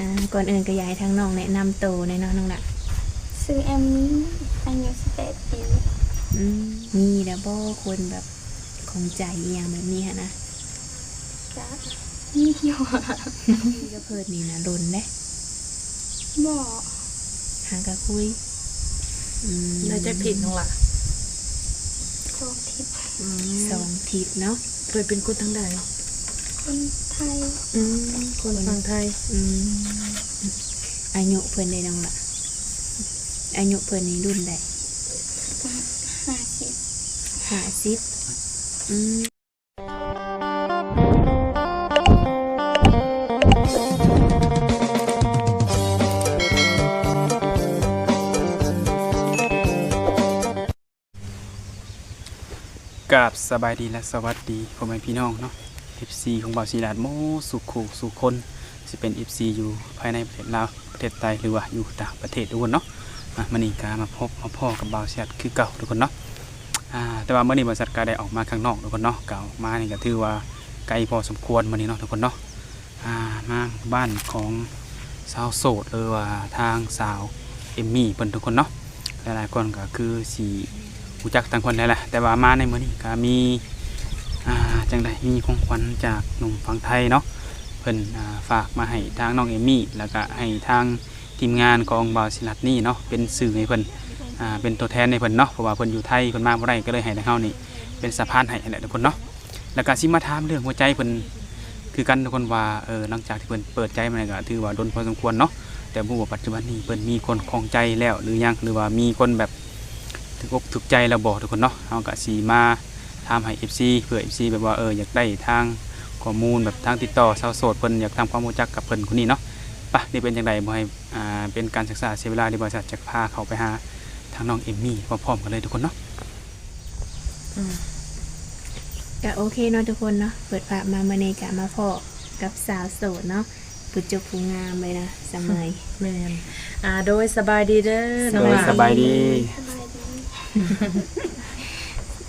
ອ່າ ກ່ອນອື່ນກໍຢາກໃຫ້ທາງນ້ອງແນະນຳໂຕແດ່ເນາະນ້ອງຫຼ້າ. ຊື່ແອມມີ ອາຍຸສິບແປດປີ. ອືມ ມີແລ້ວບໍ່ຄົນແບບ ຂອງໃຈອີ່ຫຍັງແບບນີ້ຫັ້ນນະ? ກະມີຢູ່. ຄຸຍກັບເພິ່ນນີ້ນະດົນເດ້? ບໍ່. ຫາກະຄຸຍ. ອືມ ໄດ້ຈັກທິດນ້ອງຫຼ້າ? ສອງທິດ. ອືມ ສອງທິດເນາະ. ເພິ່ນເປັນຄົນທາງໃດ? ຄົນໄທ. ອືມ ຄົນຝັ່ງໄທ. ອືມ ອາຍຸເພິ່ນເດນ້ອງຫຼ້າ? ອາຍຸເພິ່ນນີ້ລຸ້ນໃດ? ຫ້າສິບ. ຫ້າສິບ. ອືມ ກາບສະບາຍດີ ແລະ ສະຫວັດດີພໍ່ແມ່ພີ່ນ້ອງເນາະ ເອັຟຊີ ຂອງບ່າວສີລາດໝົດສູ່ຄູ່ສູ່ຄົນ ຊິເປັນ ເອັຟຊີ ຢູ່ພາຍໃນປະເທດລາວ ປະເທດໄທ ຫຼືວ່າຢູ່ຕ່າງປະເທດທຸກຄົນເນາະ. ອ່າ ມື້ນີ້ກໍມາພົບມາພໍ້ກັບບ່າວສີລາດຄືເກົ່າທຸກຄົນເນາະ. ອ່າ ແຕ່ວ່າມື້ນີ້ບ່າວສີລາດກໍໄດ້ອອກມາຂ້າງນອກທຸກຄົນເນາະ. ກໍອອກມານີ້ກໍຖືວ່າໄກພໍສົມຄວນມື້ນີ້ເນາະທຸກຄົນເນາະ. ອ່າ ມາບ້ານຂອງສາວໂສດ ຫຼືວ່າທາງສາວເອມມີ່ເພິ່ນທຸກຄົນເນາະ. ຫຼາຍໆຄົນກໍຄືຊິຮູ້ຈັກທາງເພິ່ນແລ້ວແຫຼະ ແຕ່ວ່າມາໃນມື້ນີ້ກໍມີ ອ່າ ຈັ່ງໃດ ມີຂອງຂວັນຈາກໜຸ່ມຝັ່ງໄທເນາະ ເພິ່ນ ອ່າ ຝາກມາໃຫ້ທາງນ້ອງເອມມີ່ ແລ້ວກໍໃຫ້ທາງທີມງານຂອງບ່າວສີລັດນີ້ເນາະ ເປັນສື່ໃຫ້ເພິ່ນ ອ່າ ເປັນຕົວແທນໃຫ້ເພິ່ນເນາະ ເພາະວ່າເພິ່ນຢູ່ໄທ ເພິ່ນມາບໍ່ໄດ້ ກໍເລີຍໃຫ້ທາງເຮົານີ້ເປັນສະພານໃຫ້ຫັ້ນແຫຼະທຸກຄົນເນາະ. ແລ້ວກໍຊິມາຖາມເລື່ອງຫົວໃຈເພິ່ນຄືກັນທຸກຄົນວ່າ ເອີ ຫຼັງຈາກທີ່ເພິ່ນເປີດໃຈມານີ້ກໍຖືວ່າດົນພໍສົມຄວນເນາະ ແຕ່ບໍ່ຮູ້ວ່າປັດຈຸບັນນີ້ເພິ່ນມີຄົນຄອງໃຈແລ້ວຫຼືຍັງ ຫຼືວ່າມີຄົນແບບຖືກອົກຖືກໃຈແລ້ວບໍ່ທຸກຄົນເນາະ. ເຮົາກໍຊິມາຖາມໃຫ້ເອັຟຊີ ເພື່ອເອັຟຊີແບບວ່າ ເອີ ຢາກໄດ້ທາງຂໍ້ມູນແບບທາງຕິດຕໍ່ສາວໂສດ ເພິ່ນຢາກທຳຄວາມຮູ້ຈັກກັບເພິ່ນຄົນນີ້ເນາະ. ປະ ນີ້ເປັນຈັ່ງໃດ ບໍ່ໃຫ້ ອ່າ ເປັນການສຶກສາເສຍເວລາ ດຽວບ່າວສີລັດຈະພາເຂົ້າໄປຫາທາງນ້ອງເອມມີ່ພ້ອມໆກັນເລີຍທຸກຄົນເນາະ. ອືມ ກະໂອເຄເນາະທຸກຄົນເນາະ ເປີດພາບມາມື້ນີ້ກະມາພໍ້ກັບສາວໂສດເນາະ ຜູ້ຈົບຜູ້ງາມເລີຍນະສະເໝີຍ. ແມ່ນ. ອ່າ ໂດຍ ສະບາຍດີເດີ. ໂດຍ ສະບາຍດີ. ສະບາຍດີ.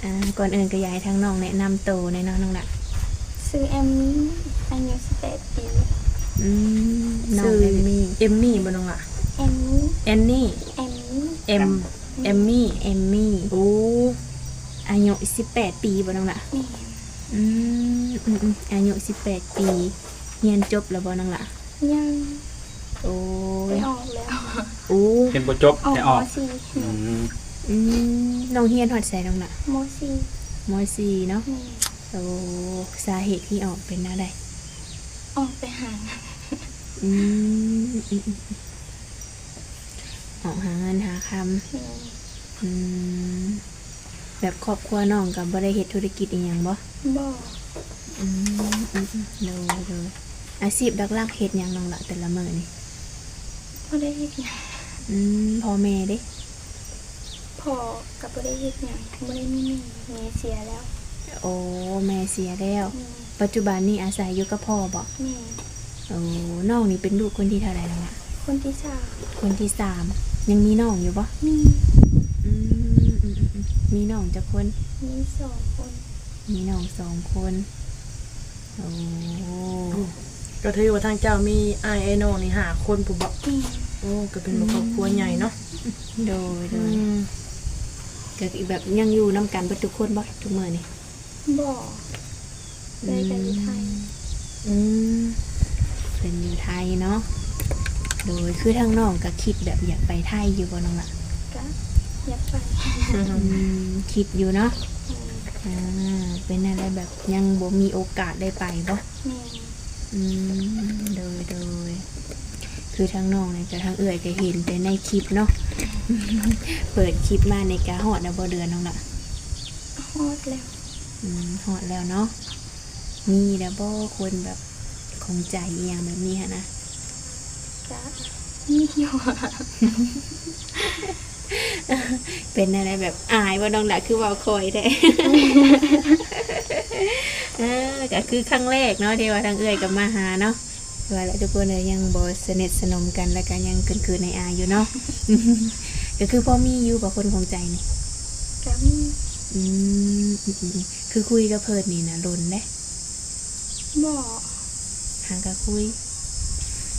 ອ່າ ກ່ອນອື່ນກໍຢາກໃຫ້ທາງນ້ອງແນະນຳໂຕແດ່ເນາະນ້ອງຫຼ້າ. ຊື່ແອມມີ ອາຍຸສິບແປດປີ. ອືມ ນ້ອງ ຊື່ ເອມມີ່ ເອມມີ່ບໍ່ນ້ອງຫຼ້າ? ແອນນີ່. ແອນນີ່. ແອມມີ່. ແອມ ແອມມີ່. ແອມມີ່. ໂອ້ ອາຍຸສິບແປດປີບໍ່ນ້ອງຫຼ້າ? ແມ່ນ. ອືມ ອືມໆ ອາຍຸສິບແປດປີ ຮຽນຈົບແລ້ວບໍ່ນ້ອງຫຼ້າ? ຍັງ. ໂອ້ ໄດ້ອອກແລ້ວ. ໂອ້ ຮຽນບໍ່ຈົບ ໄດ້ອອກ ມ.ສີ່. ອືມ ອືມ ນ້ອງຮຽນຮອດໃສນ້ອງຫຼ້າ? ມ.ສີ່. ມ.ສີ່ ເນາະ. ແມ່ນ. ໂອ້ ສາເຫດທີ່ອອກເປັນແນວໃດ? ອອກໄປຫາ. ອືມ ອືມໆ ອອກຫາເງິນຫາຄຳ. ແມ່ນ. ອືມ ແບບຄອບຄົວນ້ອງກໍບໍ່ໄດ້ເຮັດທຸລະກິດອີ່ຫຍັງບໍ່? ບໍ່. ອືມ ອືມໆ ໂດຍໆ ອາຊີບຫຼັກໆເຮັດຫຍັງນ້ອງຫຼ້າແຕ່ລະມື້ນີ້? ບໍ່ໄດ້ເຮັດຫຍັງ. ອືມ ພໍ່ແມ່ເດ? ພໍ່ກໍບໍ່ໄດ້ເຮັດຫຍັງ ບໍ່ໄດ້ມີແມ່ ແມ່ເສຍແລ້ວ. ໂອ້ ແມ່ເສຍແລ້ວ. ແມ່ນ. ປັດຈຸບັນນີ້ອາໄສຢູ່ກັບພໍ່ບໍ? ແມ່ນ. ໂອ້ ນ້ອງນີ້ເປັນລູກຄົນທີເທົ່າໃດແລ້ວລະ? ຄົນທີສາມ. ຄົນທີສາມ. ຍັງມີນ້ອງຢູ່ບໍ? ມີ. ອືມ ອືມໆ ມີນ້ອງຈັກຄົນ? ມີສອງຄົນ. ມີນ້ອງສອງຄົນ. ໂອ້ ກໍຖືວ່າທາງເຈົ້າມີອ້າຍເອື້ອຍນ້ອງນີ້ຫ້າຄົນພຸ້ນບໍ? ແມ່ນ. ໂອ້ ກໍເປັນແບບຄອບຄົວໃຫຍ່ເນາະ. ໂດຍໆ ອືມ ກໍຄືແບບຍັງຢູ່ນຳກັນເບິດທຸກຄົນບໍ ທຸກມື້ນີ້? ບໍ່. ເອື້ອຍກໍຢູ່ໄທ. ອືມ ອືມ ເພິ່ນຢູ່ໄທເນາະ. ໂດຍ ຄືທາງນ້ອງກໍຄິດແບບຢາກໄປໄທຢູ່ບໍ່ນ້ອງລະ? ກໍຢາກໄປ. ອືມ ຄິດຢູ່ເນາະ. ແມ່ນ. ອ່າ ເປັນແນວໃດ ແບບຍັງບໍ່ມີໂອກາດໄດ້ໄປບໍ່? ແມ່ນ. ອືມ ໂດຍໆ ຄືທາງນ້ອງນີ້ກໍ ທາງເອື້ອຍກໍເຫັນແຕ່ໃນຄລິບເນາະ ເປີດຄລິບມານີ້ກໍຮອດແລ້ວບໍ່ເດືອນນ້ອງລະ? ຮອດແລ້ວ. ອືມ ຮອດແລ້ວເນາະ. ມີແລ້ວບໍ່ຄົນແບບຂອງໃຈອີ່ຫຍັງແບບນີ້ຫັ້ນນະ? ກະມີຢູ່. ເປັນແນວໃດ ແບບອາຍບໍ່ນ້ອງລະ ຄືເວົ້າຄ່ອຍແທ້? ເອີ ກະຄືຄັ້ງແລກເນາະ ທີ່ວ່າທາງເອື້ອຍກໍມາຫາເນາະ. ວ່າແຫຼະທຸກຄົນເອີຍ ຍັງບໍ່ສະໜິດສະໜົມກັນ ແລ້ວກໍຍັງເຂີນໆ ອາຍໆ ຢູ່ເນາະ. ກໍຄືພໍມີຢູ່ບໍ່ຄົນຂອງໃຈນີ້? ກໍມີ. ອືມ ອືມໆ ຄືຄຸຍກັບເພິ່ນນີ້ນະດົນເດ? ບໍ່. ຫາກໍຄຸຍ.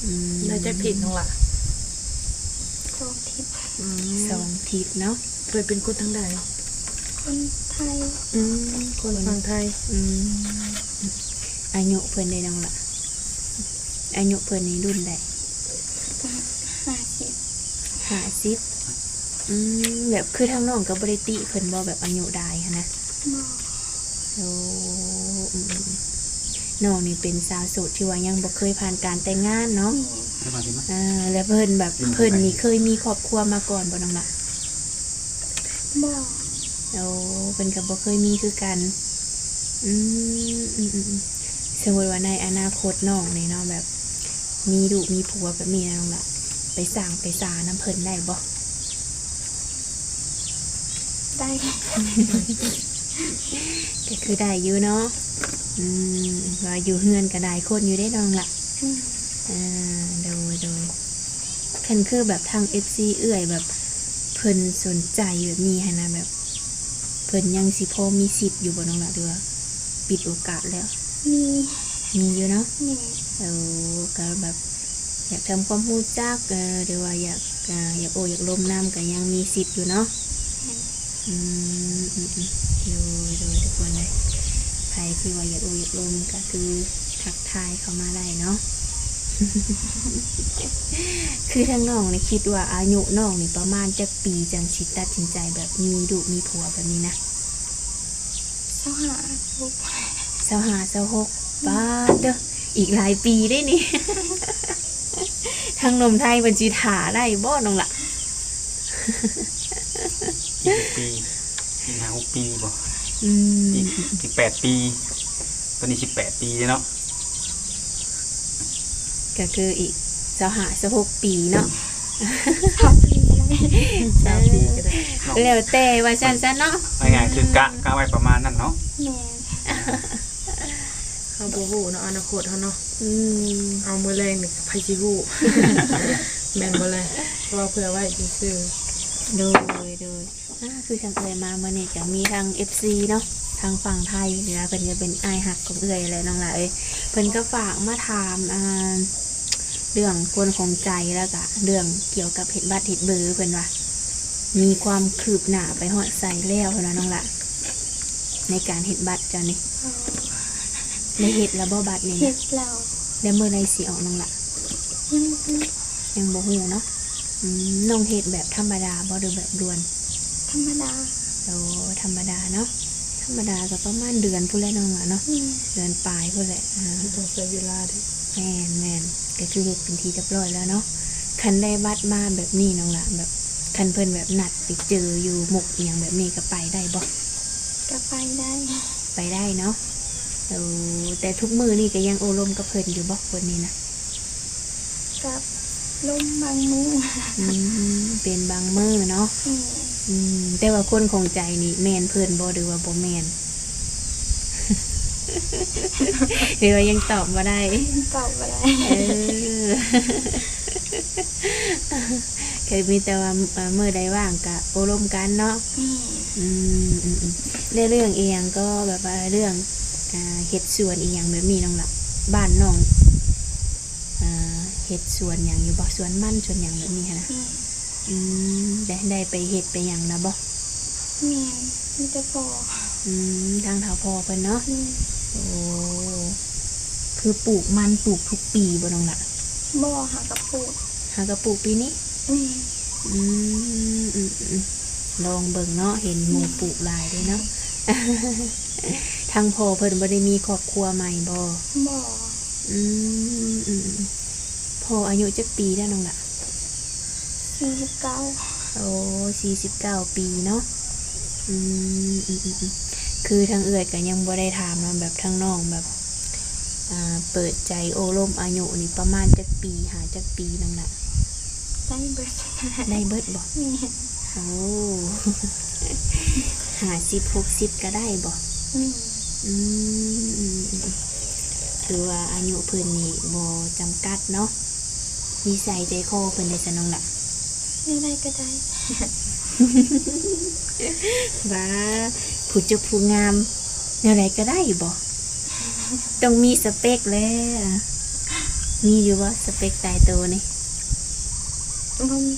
ອືມ ໄດ້ຈັກທິດນ້ອງຫຼ້າ? ສອງທິດ. ອືມ ສອງທິດເນາະ. ເພິ່ນເປັນຄົນທາງໃດ? ຄົນໄທ. ອືມ ຄົນຝັ່ງໄທ. ອືມ ອາຍຸເພິ່ນເດນ້ອງຫຼ້າ? ອາຍຸເພິ່ນນີ້ລຸ້ນໃດ? ຫ້າສິບ. ຫ້າສິບ. ອືມ ແບບຄືທາງນ້ອງກໍບໍ່ໄດ້ຕິເພິ່ນບໍ່ ແບບອາຍຸຫຼາຍຫັ້ນນະ? ບໍ່. ໂອ້ ອືມໆ ນ້ອງນີ້ເປັນສາວໂສດທີ່ວ່າຍັງບໍ່ເຄີຍຜ່ານການແຕ່ງງານເນາະ. ແມ່ນ. ອ່າ ແລ້ວເພິ່ນແບບ ເພິ່ນນີ້ເຄີຍມີຄອບຄົວມາກ່ອນບໍ່ນ້ອງຫຼ້າ? ບໍ່. ໂອ້ ເພິ່ນກໍບໍ່ເຄີຍມີຄືກັນ. ອືມ ອືມໆ ສົມມຸດວ່າໃນອະນາຄົດນ້ອງນີ້ເນາະ ແບບ ມີລູກມີຜົວແບບນີ້ນະນ້ອງຫຼ້າ ໄປສ້າງໄປສານຳເພິ່ນໄດ້ບໍ່? ໄດ້. ກໍຄືໄດ້ຢູ່ເນາະ. ອືມ ວ່າຢູ່ເຮືອນກໍຫຼາຍຄົນຢູ່ເດ້ນ້ອງຫຼ້າ. ອືມ ອ່າ ໂດຍໆ ຄັນຄືແບບທາງເອັຟຊີເອື້ອຍແບບເພິ່ນສົນໃຈແບບນີ້ຫັ້ນນະ ແບບ ເພິ່ນຍັງຊິພໍມີສິດຢູ່ບໍ່ນ້ອງຫຼ້າ ຫຼືວ່າປິດໂອກາດແລ້ວ? ມີ ມີຢູ່ເນາະ. ແມ່ນ. ເອີ ກໍແບບຢາກທຳຄວາມຮູ້ຈັກ ເອີ ຫຼືວ່າຢາກ ກະຢາກໂອ້ຢາກລົມນຳ ກະຍັງມີສິດຢູ່ເນາະ. ແມ່ນ. ອືມ ອືມໆ ໂດຍໆ ທຸກຄົນເອີຍ ໃຜທີ່ວ່າຢາກໂອ້ຢາກລົມ ກະຄືທັກທາຍເຂົ້າມາໄດ້ເນາະ. ຄືທາງນ້ອງນີ້ຄິດວ່າອາຍຸນ້ອງນີ້ປະມານຈັກປີ ຈັ່ງຊິຕັດສິນໃຈແບບມີລູກມີຜົວແບບນີ້ນະ? ຊາວຫ້າ ຊາວຫົກ. ຊາວຫ້າ ຊາວຫົກ. ປາດເດີ ອີກຫຼາຍປີເດ້ນີ້. ທາງໜຸ່ມໄທເພິ່ນຊິຖ້າໄດ້ບໍ່ນ້ອງຫຼ້າ? ອີກຈັກປີ? ອີກຫ້າຫົກປີບໍ່? ອືມ ອີກ ອີກແປດປີ. ຕອນນີ້ສິບແປດປີເດ້ເນາະ. ກໍຄືອີກຊາວຫ້າ ຊາວຫົກປີເນາະ. ຊາວປີກໍໄດ້ ຊາວປີກໍໄດ້ເນາະ. ແລ້ວແຕ່ວ່າຊັ້ນຊະເນາະ. ເອົາງ່າຍໆ ຄືກະ ກະໄວ້ປະມານນັ້ນເນາະ. ແມ່ນ. ເຮົາບໍ່ຮູ້ເນາະ ອະນາຄົດເຮົາເນາະ. ອືມ ເອົາມື້ແລງນີ້ໃຜຊິຮູ້ ແມ່ນບໍ່ແລະ? ເວົ້າເພື່ອໄວ້ຊື່ໆ. ໂດຍ ໂດຍ. ອ່າ ຄືທາງເອື້ອຍມາມື້ນີ້ກໍມີທັງເອັຟຊີເນາະ ທາງຝັ່ງໄທ ຫຼືວ່າເພິ່ນກໍເປັນອ້າຍຮັກຂອງເອື້ອຍແຫຼະນ້ອງຫຼ້າເອີຍ. ເພິ່ນກໍຝາກມາຖາມ ອ່າ ເລື່ອງຄົນຂອງໃຈ ແລ້ວກະເລື່ອງກ່ຽວກັບເຮັດບັດເຮັດເບີ ເພິ່ນວ່າມີຄວາມຄືບໜ້າໄປຮອດໃສແລ້ວ ເພິ່ນວ່ານ້ອງຫຼ້າ ໃນການເຮັດບັດເຈົ້ານີ້? ໄດ້ເຮັດແລ້ວບໍ່ບັດນີ້ນະ? ເຮັດແລ້ວ. ແລ້ວມື້ໃດຊິອອກນ້ອງຫຼ້າ? ຍັງ ຍັງບໍ່ຮູ້ເນາະ. ອືມ ນ້ອງເຮັດແບບທຳມະດາບໍ່ ຫຼືແບບດ່ວນ? ທຳມະດາ. ໂອ້ ທຳມະດາເນາະ. ທຳມະດາກໍປະມານເດືອນພຸ້ນແຫຼະນ້ອງຫຼ້າເນາະ. ອືມ ເດືອນປາຍພຸ້ນແຫຼະ. ອ່າ ມັນຕ້ອງໃຊ້ເວລາເດ້. ແມ່ນໆ ກໍຄືເຮັດເປັນທີ່ຮຽບຮ້ອຍແລ້ວເນາະ. ຄັນໄດ້ບັດມາແບບນີ້ນ້ອງຫຼ້າ ແບບ ຄັນເພິ່ນແບບນັດໄປເຈີຢູ່ມຸກອີ່ຫຍັງແບບນີ້ ກໍໄປໄດ້ບໍ່? ກໍໄປໄດ້. ໄປໄດ້ເນາະ. ໂອ້ ແຕ່ທຸກມື້ນີ້ກໍຍັງໂອ້ລົມກັບເພິ່ນຢູ່ບໍ່ ຄົນນີ້ນະ? ກໍລົມບາງມື້. ອືມ ເປັນບາງມື້ເນາະ. ອືມ ອືມ ແຕ່ວ່າຄົນຂອງໃຈນີ້ແມ່ນເພິ່ນບໍ່ ຫຼືວ່າບໍ່ແມ່ນ? ຫຼືວ່າຍັງຕອບບໍ່ໄດ້? ຕອບບໍ່ໄດ້. ເອີ ກໍມີແຕ່ວ່າ ເອີ ມື້ໃດວ່າງກໍໂອ້ລົມກັນເນາະ. ອືມ ອືມໆ ແລະເລື່ອງອີ່ຫຍັງກໍແບບວ່າເລື່ອງ ອ່າ ເຮັດສວນອີ່ຫຍັງແບບນີ້ນ້ອງຫຼ້າ ບ້ານນ້ອງ ອ່າ ເຮັດສວນຫຍັງຢູ່ບໍ່? ສວນມັນ ສວນຫຍັງແບບນີ້ຫັ້ນນະ. ອືມ ອືມ ໄດ້ ໄດ້ໄປເຮັດໄປຫຍັງນະບໍ່? ແມ່ນ ມີແຕ່ພໍ່. ອືມ ທາງເຖົ້າພໍ່ເພິ່ນເນາະ. ແມ່ນ. ໂອ້ ຄືປູກມັນ ປູກທຸກປີບໍ່ນ້ອງຫຼ້າ? ບໍ່ ຫາກໍປູກ ຫາກໍປູກປີນີ້. ແມ່ນ. ອືມ ອືມໆ ລອງເບິ່ງເນາະ ເຫັນໝູ່ປູກຫຼາຍເດ້ເນາະ. ທາງພໍ່ເພິ່ນບໍ່ໄດ້ມີຄອບຄົວໃໝ່ບໍ່? ບໍ່. ອືມ ອືມໆ ພໍ່ອາຍຸຈັກປີແລ້ວນ້ອງຫຼ້າ? ສີ່ສິບເກົ້າ. ໂອ້ ສີ່ສິບເກົ້າປີເນາະ. ອືມ ອືມໆ ຄືທາງເອື້ອຍກໍຍັງບໍ່ໄດ້ຖາມເນາະ ແບບທາງນ້ອງແບບ ອ່າ ເປີດໃຈໂອ້ລົມອາຍຸນີ້ປະມານຈັກປີ ຫາຈັກປີນ້ອງຫຼ້າ? ໄດ້ເບິດ. ໄດ້ເບິດບໍ່? ແມ່ນ. ໂອ້ ຫ້າສິບ ຫົກສິບກໍໄດ້ບໍ່? ແມ່ນ. ອືມ ອືມ ອືມ ຖືວ່າອາຍຸເພິ່ນນີ້ບໍ່ຈຳກັດເນາະ. ນິໄສໃຈຄໍເພິ່ນເດຊະນ້ອງຫຼ້າ? ແນວໃດກໍໄດ້. ວ່າ ຜູ້ຈົບຜູ້ງາມ ແນວໃດກໍໄດ້ບໍ່? ຕ້ອງມີສະເປັກແຫຼະ. ມີຢູ່ບໍ່ສະເປັກຕາຍໂຕນີ້? ບໍ່ມີ.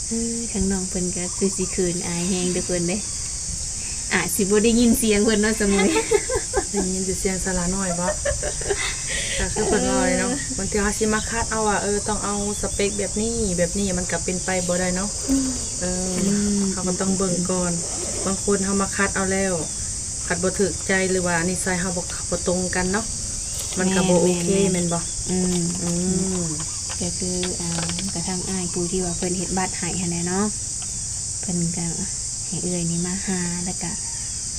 ເອີ ທາງນ້ອງເພິ່ນກໍຄືຊິເຂີນອາຍແຮງທຸກຄົນເດ້. ອາດຊິບໍ່ໄດ້ຍິນສຽງເພິ່ນເນາະສະເໝີຍ. ໄດ້ຍິນແຕ່ສຽງສາລານ້ອຍບໍ? ກໍຄືເພິ່ນເວົ້າເລີຍເນາະ, ເອີ ບາງເທື່ອເຮົາຊິມາຄັດເອົາວ່າ ເອີ ຕ້ອງເອົາສະເປັກແບບນີ້ ແບບນີ້ ມັນກໍເປັນໄປບໍ່ໄດ້ເນາະ. ອືມ ເອີ ອືມ ເຮົາກໍຕ້ອງເບິ່ງກ່ອນ. ບາງຄົນເຮົາມາຄັດເອົາແລ້ວ ຄັດບໍ່ຖືກໃຈ ຫຼືວ່ານິໄສເຮົາບໍ່ ບໍ່ຕົງກັນເນາະ, ມັນກໍບໍ່ໂອເຄ ແມ່ນ ແມ່ນ ແມ່ນບໍ່? ອືມ ອືມ ກໍຄື ອ່າ ກໍທາງອ້າຍຜູ້ທີ່ວ່າເພິ່ນເຮັດບັດໃຫ້ຫັ້ນແຫຼະເນາະ, ເພິ່ນກໍໃຫ້ເອື້ອຍນີ້ມາຫາ ແລ້ວກໍ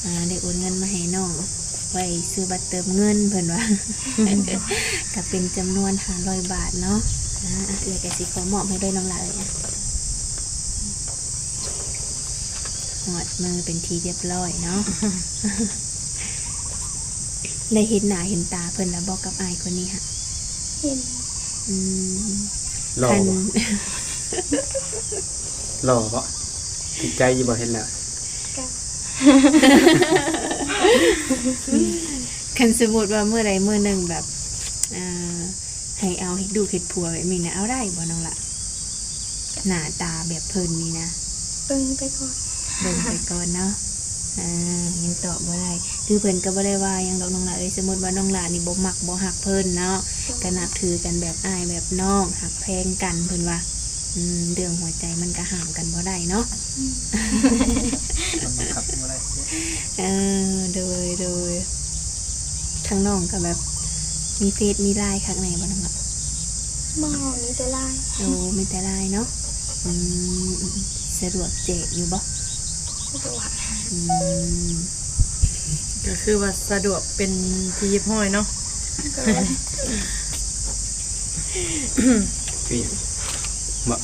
ອ່າ ໄດ້ໂອນເງິນມາໃຫ້ນ້ອງໄວ້ຊື້ບັດເຕີມເງິນ ເພິ່ນວ່າ ກໍເປັນຈຳນວນຫ້າຮ້ອຍບາດເນາະ. ອ່າ ເອື້ອຍກໍຊິຂໍມອບໃຫ້ເລີຍນ້ອງຫຼ້າເອີຍ. ຮອດມືເປັນທີ່ຮຽບຮ້ອຍເນາະ. ໄດ້ເຫັນໜ້າເຫັນຕາເພິ່ນແລ້ວບໍ່ ກັບອ້າຍຄົນນີ້ຫະ? ເຫັນ. ອືມ ຫຼໍ່ ຄັນ ບໍ່? ຫຼໍ່ບໍ່? ຖືກໃຈຢູ່ບໍ່ ເຫັນແລ້ວ? ກໍ ຄັນສົມມຸດວ່າມື້ໃດມື້ໜຶ່ງແບບ ອ່າ ໃຫ້ເອົາເຮັດລູກເຮັດຜົວແບບນີ້ນະ ເອົາໄດ້ບໍ່ນ້ອງຫຼ້າ? ໜ້າຕາແບບເພິ່ນນີ້ນະ ເບິ່ງໄປກ່ອນ ເບິ່ງໄປກ່ອນເນາະ. ເອີ ຍັງຕອບບໍ່ໄດ້ ຄືເພິ່ນກໍບໍ່ໄດ້ວ່າຫຍັງດອກນ້ອງຫຼ້າເອີຍ. ສົມມຸດວ່ານ້ອງຫຼ້ານີ້ບໍ່ມັກບໍ່ຮັກເພິ່ນເນາະ ກໍນັບຖືກັນແບບອ້າຍແບບນ້ອງ ຮັກແພງກັນເພິ່ນວ່າ. ອືມ ເລື່ອງຫົວໃຈມັນກໍຫ້າມກັນບໍ່ໄດ້ເນາະ. ອືມ ມັນບັງຄັບບໍ່ໄດ້. ເອີ ໂດຍ ໂດຍ. ທາງນ້ອງກໍແບບມີເຟສມີລາຍຄັກແນ່ບໍ່ນ້ອງລະ? ບໍ່ ມີແຕ່ລາຍ. ໂອ້ ມີແຕ່ລາຍເນາະ. ອືມ ສະດວກແຈກຢູ່ບໍ່? ສະດວກ. ອືມ ກໍຄືວ່າສະດວກເປັນທີ່ຮຽບຮ້ອຍເນາະ. ໂດຍ. ຄືຫຍັງ? ບໍ່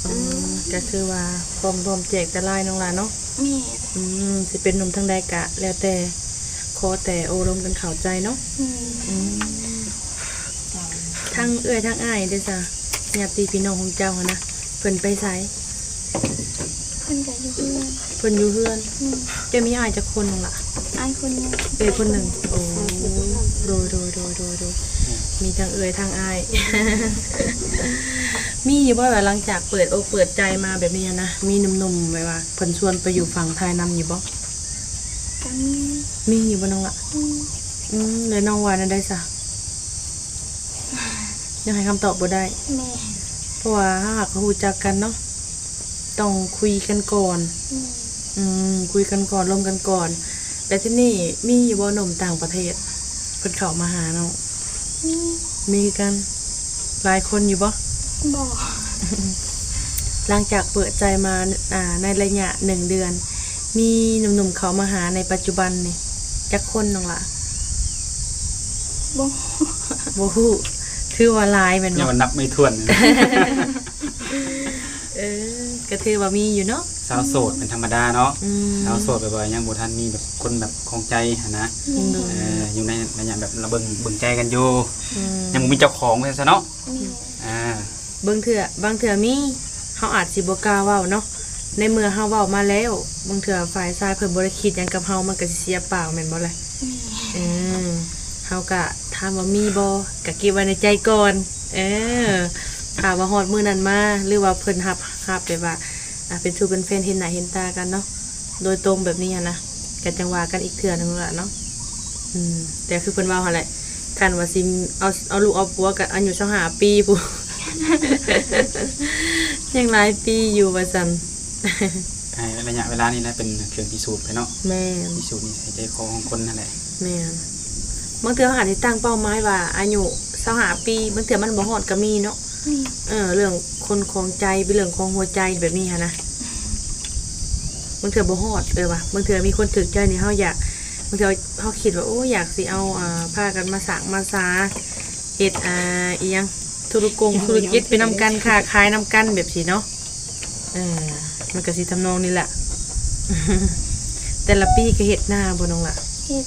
ອືມ ກໍຄືວ່າພ້ອມ ພ້ອມແຈກແຕ່ລາຍນ້ອງຫຼ້າເນາະ. ແມ່ນ. ອືມ ຊິເປັນໜຸ່ມທາງໃດກະແລ້ວແຕ່ ຂໍແຕ່ໂອ້ລົມກັນເຂົ້າໃຈເນາະ. ແມ່ນ. ອືມ ທາງເອື້ອຍທາງອ້າຍເດ້ຊະ ຍາດຕິພີ່ນ້ອງຂອງເຈົ້າຫັ້ນນະ ເພິ່ນໄປໃສ? ເພິ່ນກໍຢູ່ເຮືອນ. ເພິ່ນຢູ່ເຮືອນ. ແມ່ນ. ເຈົ້າມີອ້າຍຈັກຄົນນ້ອງຫຼ້າ? ອ້າຍຄົນໜຶ່ງ ເອື້ອຍຄົນໜຶ່ງ. ໂອ້ ໂດຍ ໂດຍ ໂດຍ ໂດຍ ໂດຍ. ອືມ ມີທັງເອື້ອຍທັງອ້າຍ. ມີຢູ່ບໍ່ວ່າຫຼັງຈາກເປີດອົກເປີດໃຈມາແບບນີ້ຫັ້ນນະ ມີໜຸ່ມໆ ແບບວ່າເພິ່ນຊວນໄປຢູ່ຝັ່ງໄທນຳຢູ່ບໍ່? ກໍມີ. ມີຢູ່ບໍ່ນ້ອງລະ? ອືມ ອືມ ແລ້ວນ້ອງວ່າແນວໃດຊະ? ຍັງໃຫ້ຄຳຕອບບໍ່ໄດ້. ແມ່ນ. ເພາະວ່າເຮົາຫາກກໍຮູ້ຈັກກັນເນາະ ຕ້ອງຄຸຍກັນກ່ອນ. ແມ່ນ. ອືມ ຄຸຍກັນກ່ອນ ລົມກັນກ່ອນ. ແລ້ວທີນີ້ມີຢູ່ບໍ່ໜຸ່ມຕ່າງປະເທດເພິ່ນເຂົ້າມາຫານ້ອງ? ມີ. ມີຄືກັນ. ຫຼາຍຄົນຢູ່ບໍ່? ບໍ່. ຫຼັງຈາກເປີດໃຈມາ ອ່າ ໃນໄລຍະໜຶ່ງເດືອນ ມີໜຸ່ມໆເຂົ້າມາຫາໃນປັດຈຸບັນນີ້ຈັກຄົນນ້ອງຫຼ້າ? ບໍ່ ບໍ່ຮູ້. ຖືວ່າຫຼາຍແມ່ນບໍ່? ຍັງນັບໄມ່ຖ້ວນ. ເອີ ກໍຖືວ່າມີຢູ່ເນາະ. ສາວໂສດເປັນທຳມະດາເນາະ. ອືມ ສາວໂສດແບບວ່າຍັງບໍ່ທັນມີແບບຄົນແບບຄອງໃຈຫັ້ນນະ. ອືມ ເອີ ຢູ່ໃນໄລຍະແບບລະເບິ່ງ ເບິ່ງໃຈກັນຢູ່. ອືມ ຍັງບໍ່ມີເຈົ້າຂອງວ່າຊັ້ນຊະເນາະ. ອືມ ອ່າ ບາງເທື່ອ ບາງເທື່ອມີ ເຮົາອາດຊິບໍ່ກ້າເວົ້າເນາະ. ໃນເມື່ອເຮົາເວົ້າມາແລ້ວ ບາງເທື່ອຝ່າຍຊາຍເພິ່ນບໍ່ໄດ້ຄິດຫຍັງກັບເຮົາ ມັນກໍຊິເສຍເປົ່າແມ່ນບໍ່ລະ? ອືມ ເອີ ເຮົາກໍຖາມວ່າມີບໍ່ ກໍເກັບໄວ້ໃນໃຈກ່ອນ. ເອີ ຖ້າວ່າຮອດມື້ນັ້ນມາ ຫຼືວ່າເພິ່ນຮັບ ຮັບແບບວ່າ ອ່າ ເປັນຊູ່ເປັນແຟນ ເຫັນໜ້າເຫັນຕາກັນເນາະ ໂດຍຕົງແບບນີ້ຫັ້ນນະ ກໍຈັ່ງວ່າກັນອີກເທື່ອໜຶ່ງລະເນາະ. ອືມ ແຕ່ຄືເພິ່ນເວົ້າຫັ້ນແຫຼະ ຄັນວ່າຊິເອົາ ເອົາລູກເອົາຜົວກໍອາຍຸຊາວຫ້າປີພຸ້ນ ຍັງຫຼາຍປີຢູ່ວ່າຊັ້ນ. ໃຫ້ໄລຍະເວລານີ້ແຫຼະເປັນເຄື່ອງພິສູດໄປເນາະ. ແມ່ນ. ພິສູດນິໄສໃຈຄໍຂອງຄົນຫັ້ນແຫຼະ. ແມ່ນ. ບາງເທື່ອເຮົາອາດຊິຕັ້ງເປົ້າໝາຍວ່າອາຍຸຊາວຫ້າປີ ບາງເທື່ອມັນບໍ່ຮອດກໍມີເນາະ. ແມ່ນ. ເອີ ເລື່ອງຄົນຄອງໃຈ ເປັນເລື່ອງຂອງຫົວໃຈແບບນີ້ຫັ້ນນະ ບາງເທື່ອບໍ່ຮອດ. ເອີ ວ່າບາງເທື່ອມີຄົນຖືກໃຈນີ້ ເຮົາຢາກ ບາງເທື່ອເຮົາຄິດວ່າ ໂອ້ ຢາກຊິເອົາ ອ່າ ພາກັນມາສ້າງມາສາ ເຮັດ ອ່າ ອີ່ຫຍັງ ທຸລະກົງທຸລະກິດໄປນຳກັນ ຄ້າຂາຍນຳກັນແບບຊີ້ເນາະ. ເອີ ມັນກໍຊິທຳນອງນີ້ແຫຼະ. ແຕ່ລະປີກໍເຮັດນາບໍ່ນ້ອງຫຼ້າ? ເຮັດ.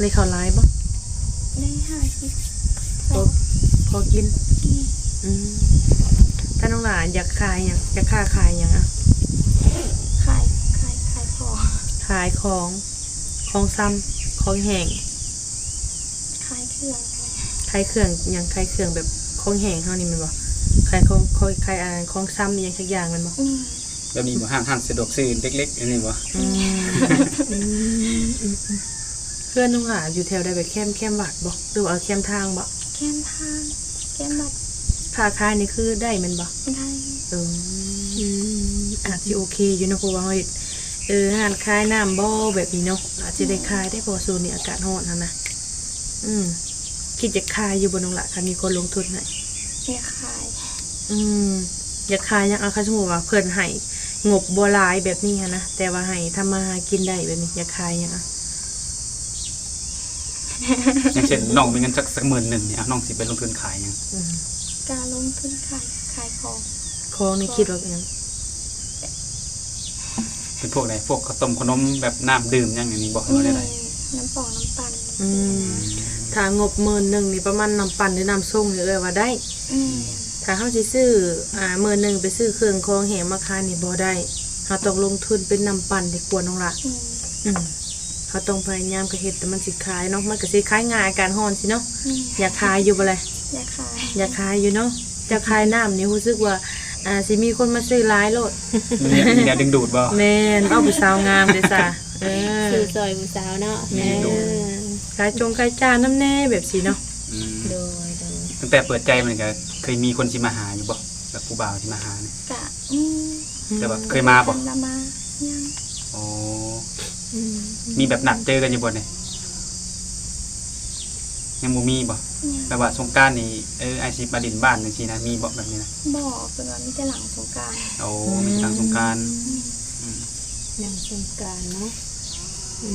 ໄດ້ເຂົ້າຫຼາຍບໍ່? ໄດ້ຫ້າສິບ. ພໍ ພໍກິນ. ອືມ ອືມ ຖ້ານ້ອງຫຼ້າຢາກຂາຍຫຍັງ? ຢາກຄ້າຂາຍຫຍັງອະ? ຂາຍ ຂາຍ ຂາຍຂອງ. ຂາຍຂອງ ຂອງຊຳ ຂອງແຫ້ງ. ຂາຍເຄື່ອງ. ຂາຍເຄື່ອງຫຍັງ? ຂາຍເຄື່ອງແບບຂອງແຫ້ງເຮົານີ້ແມ່ນບໍ່? ຂາຍຂອງ ຂາຍ ຂາຍ ອ່າ ຂອງຊຳອີ່ຫຍັງສັກຢ່າງແມ່ນບໍ່? ອືມ ແບບນີ້ບໍ່? ຮ້ານ ຮ້ານສະດວກຊື້ເລັກໆ ອັນນີ້ບໍ່? ອືມ ອືມ ອືມ ອືມ ເຮືອນນ້ອງຫຼ້າຢູ່ແຖວໃດ? ແບບແຄມ ແຄມວັດບໍ່ ຫຼືວ່າແຄມທາງບໍ່? ແຄມທາງ ແຄມວັດ. ຄ້າຂາຍນີ້ຄືໄດ້ແມ່ນບໍ່? ໄດ້. ເອີ ອືມ ອາດຊິໂອເຄຢູ່ເນາະ ເພາະວ່າເຮົາເຮັດ ເອີ ຮ້ານຂາຍນ້ຳບໍ່ ແບບນີ້ເນາະ ອາດຊິໄດ້ຂາຍເດ້ ເພາະວ່າຊ່ວງນີ້ອາກາດຮ້ອນຫັ້ນນະ. ອືມ ຄິດຢາກຂາຍຢູ່ບໍ່ນ້ອງຫຼ້າ ຄັນມີຄົນລົງທຶນໃຫ້? ຢາກຂາຍ. ອືມ ຢາກຂາຍຫຍັງ? ເອົາ ຄັນສົມມຸດວ່າເພິ່ນໃຫ້ງົບບໍ່ຫຼາຍແບບນີ້ຫັ້ນນະ ແຕ່ວ່າໃຫ້ທຳມາຫາກິນໄດ້ແບບນີ້ ຢາກຂາຍຫຍັງ? ຢ່າງເຊັ່ນ ນ້ອງມີເງິນຈັກ ຈັກໝື່ນໜຶ່ງນີ້ ນ້ອງຊິໄປລົງທຶນຂາຍຫຍັງ? ອືມ ກະລົງທຶນຂາຍ ຂາຍຂອງ. ຂອງນີ້ຄິດວ່າເປັນຫຍັງ? ເປັນພວກໃດ? ພວກເຂົ້າຕົ້ມເຂົ້າໜົມ ແບບນ້ຳດື່ມຫຍັງອັນນີ້ບໍ່? ແມ່ນ ໜຶ່ງວ່າແນວໃດ? ນ້ຳປອງນ້ຳປັ່ນ. ອືມ ຖ້າງົບໝື່ນໜຶ່ງນີ້ ປະມານນ້ຳປັ່ນ ຫຼື ນ້ຳຊົງນີ້ ເອື້ອຍວ່າໄດ້. ອືມ ຖ້າເຮົາຊິຊື້ ອ່າ ໝື່ນໜຶ່ງໄປຊື້ເຄື່ອງຂອງແຫ້ງມາຂາຍນີ້ບໍ່ໄດ້ ເຮົາຕ້ອງລົງທຶນເປັນນ້ຳປັ່ນດີກວ່ານ້ອງຫຼ້າ. ອືມ ອືມ ເຮົາຕ້ອງພະຍາຍາມກະເຮັດ ແຕ່ມັນຊິຂາຍເນາະ ມັນກະຊິຂາຍງ່າຍ ອາກາດຮ້ອນຊີ້ເນາະ. ອືມ ຢາກຂາຍຢູ່ບໍ່ລະ? ຢາກຂາຍ. ຢາກຂາຍຢູ່ເນາະ. ເຈົ້າຂາຍນ້ຳນີ້ຮູ້ສຶກວ່າ ອ່າ ຊິມີຄົນມາຊື້ຫຼາຍໂລດ. ມີ ມີແນວດຶງດູດບໍ່? ແມ່ນ ເອົາຜູ້ສາວງາມເດ້ຊະ. ເອີ ຊື້ຊ່ອຍຜູ້ສາວເນາະ. ແມ່ນ ເອີ ຂາຍຈົງຂາຍຈ້ານຳແດ່ແບບຊີ້ເນາະ. ອືມ ໂດຍ ໂດຍ. ຕັ້ງແຕ່ເປີດໃຈມານີ້ກະເຄີຍມີຄົນຊິມາຫາຢູ່ບໍ່? ແບບຜູ້ບ່າວຊິມາຫານີ້? ກະມີ. ແຕ່ວ່າເຄີຍມາບໍ່? ບໍ່ທັນລະມາ ຍັງ. ອໍ ອືມ ມີແບບນັດເຈີກັນຢູ່ບໍ່ນີ້? ຍັງບໍ່ມີບໍ່? ຍັງ. ແບບວ່າສົງການນີ້ ເອີ ອ້າຍຊິມາຫຼິ້ນບ້ານຈັ່ງຊີ້ນະ ມີບໍ່ແບບນີ້ນະ? ບໍ່ ເພິ່ນວ່າມີແຕ່ຫຼັງສົງການ. ໂອ້ ອືມ ມີແຕ່ຫຼັງສົງການ. ອືມ ອືມ ຫຼັງສົງການເນາະ. ອື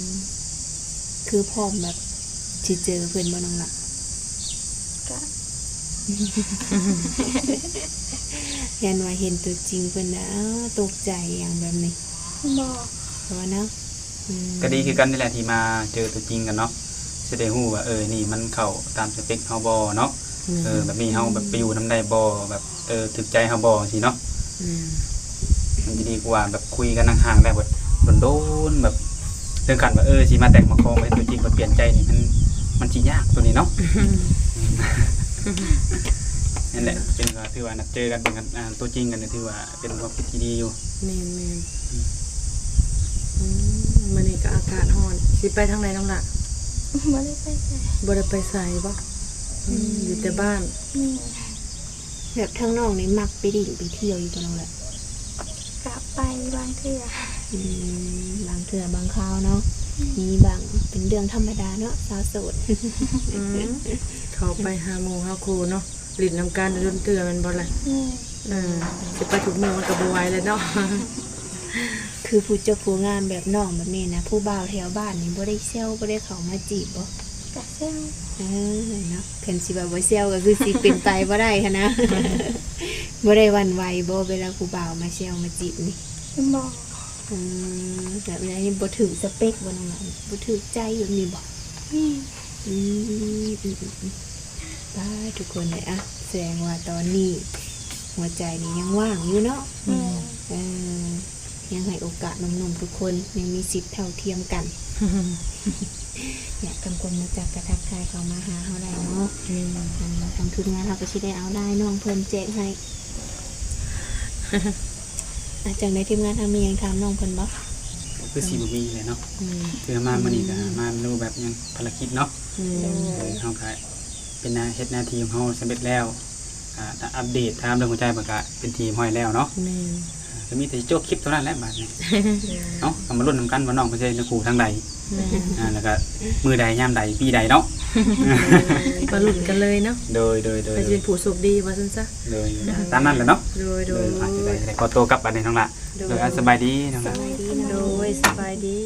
ມ ຄືພ້ອມແບບຊິເຈີເພິ່ນບໍ່ນ້ອງຫຼ້າ? ກະ ຢ້ານວ່າເຫັນຕົວຈິງເພິ່ນນະ ຕົກໃຈຫຍັງແບບນີ້? ບໍ່ ບໍ່ເນາະ. ອືມ ກະດີຄືກັນນີ້ແຫຼະ ທີ່ມາເຈີຕົວຈິງກັນເນາະ ຊິໄດ້ຮູ້ວ່າ ເອີ ນີ້ມັນເຂົ້າຕາມສະເປັກເຮົາບໍ່ເນາະ. ແມ່ນ ເອີ ແບບນີ້ເຮົາແບບໄປຢູ່ນຳໄດ້ບໍ່ ແບບ ເອີ ຖືກໃຈເຮົາບໍ່ ຊີ້ເນາະ. ແມ່ນ ມັນຈະດີກວ່າແບບຄຸຍກັນຫ່າງໆ ແລ້ວແບບດົນໆ ແບບເຖິງຂັ້ນວ່າ ເອີ ຊິມາແຕ່ງມາຄອງ ເຮັດຕົວຈິງ ແບບປ່ຽນໃຈນີ້ ມັນ ມັນຊິຍາກຕົວນີ້ເນາະ. ອືມ ນັ້ນແຫຼະ ເປັນວ່າ ຖືວ່ານັດເຈີກັນ ເປັນ ອ່າ ຕົວຈິງກັນ ຖືວ່າເປັນຄວາມຄິດທີ່ດີຢູ່. ແມ່ນໆ. ອືມ ອືມ ມື້ນີ້ກະອາກາດຮ້ອນ ຊິໄປທາງໃດນ້ອງຫຼ້າ? ບໍ່ໄດ້ໄປໃສ. ບໍ່ໄດ້ໄປໃສບໍ່? ອືມ ອືມ ຢູ່ແຕ່ບ້ານ. ແມ່ນ. ແບບທາງນ້ອງນີ້ມັກໄປຫຼິ້ນໄປທ່ຽວຢູ່ບໍ່ນ້ອງລະ? ກະໄປບາງເທື່ອ. ອືມ ບາງເທື່ອບາງຄາວເນາະ. ອືມ ມີບາງ ເປັນເລື່ອງທຳມະດາເນາະ ສາວໂສດ. ອືມ ເຂົ້າໄປຫາໝູ່ຫາຄູ່ເນາະ ຫຼິ້ນນຳກັນດົນເທື່ອແມ່ນບໍ່ລະ? ອືມ ເອີ ຊິໄປທຸກມື້ມັນກະບໍ່ໄຫວແລ້ວເນາະ. ຄືຜູ້ຈົບຜູ້ງາມແບບນ້ອງແບບນີ້ນະ ຜູ້ບ່າວແຖວບ້ານນີ້ບໍ່ໄດ້ແຊວ ບໍ່ໄດ້ເຂົ້າມາຈີບບໍ່? ກະແຊວ. ເອີ ເນາະ ຄັນຊິວ່າບໍ່ແຊວກະຄືຊິເປັນໄປບໍ່ໄດ້ຫັ້ນນະ. ບໍ່ໄດ້ຫວັ່ນໄຫວບໍ່ ເວລາຜູ້ບ່າວມາແຊວມາຈີບນີ້? ບໍ່. ອືມ ແບບນີ້ບໍ່ຖືກສະເປັກບໍ່ນ້ອງ? ບໍ່ຖືກໃຈແບບນີ້ບໍ່? ອືມ ອືມ ອືມ ອືມ. ປ້າ ທຸກຄົນເອີຍ ອະ ສະແດງວ່າຕອນນີ້ຫົວໃຈນີ້ຍັງວ່າງຢູ່ເນາະ. ແມ່ນ. ເອີ ຍັງໃຫ້ໂອກາດໜຸ່ມໆທຸກຄົນ ຍັງມີສິດເທົ່າທຽມກັນ. ຢາກທຳຄວາມຮູ້ຈັກກະທັກທາຍເຂົ້າມາຫາເຮົາໄດ້ເນາະ. ແມ່ນ. ອັນທາງທີມງານເຮົາກະຊິໄດ້ເອົາລາຍນ້ອງເພິ່ນແຈກໃຫ້. ອາ ຈັ່ງໃດທີມງານເຮົາມີຫຍັງຖາມນ້ອງເພິ່ນບໍ່? ຄືຊິບໍ່ມີແຫຼະເນາະ. ອືມ ຄືມາມື້ນີ້ກະມາໃນຮູບແບບຫຍັງ ພາລະກິດເນາະ. ແມ່ນ. ເອີ ເຮົາກະເປັນໜ້າ ເຮັດໜ້າທີ່ຂອງເຮົາສຳເລັດແລ້ວ ກະອັບເດດຖາມເລື່ອງຫົວໃຈ ເພິ່ນກະເປັນທີ່ຮຽບຮ້ອຍແລ້ວເນາະ. ແມ່ນ. ກະມີແຕ່ຊິໂຈະຄລິບເທົ່ານັ້ນແຫຼະບາດນີ້. ເອົ້າ ກະມາລຸ້ນນຳກັນວ່ານ້ອງເພິ່ນຊິໄດ້ເນື້ອຄູ່ທາງໃດ. ແມ່ນ. ອາ ແລ້ວກະມື້ໃດຍາມໃດປີໃດເນາະ. ໂດຍ ມາລຸ້ນກັນເລີຍເນາະ. ໂດຍ ໂດຍ ໂດຍ ໃຜຊິເປັນຜູ້ໂຊກດີວ່າຊັ້ນຊະ. ໂດຍ ຕາມນັ້ນແຫຼະເນາະ. ໂດຍ ໂດຍ ໂດຍ ອາ ຈັ່ງໃດ ຂໍໂຕກັບບາດນີ້ນ້ອງລະ. ໂດຍ ໂດຍ ອາ ສະບາຍດີນ້ອງລະ. ສະບາຍດີ. ໂດຍ ສະບາຍດີ.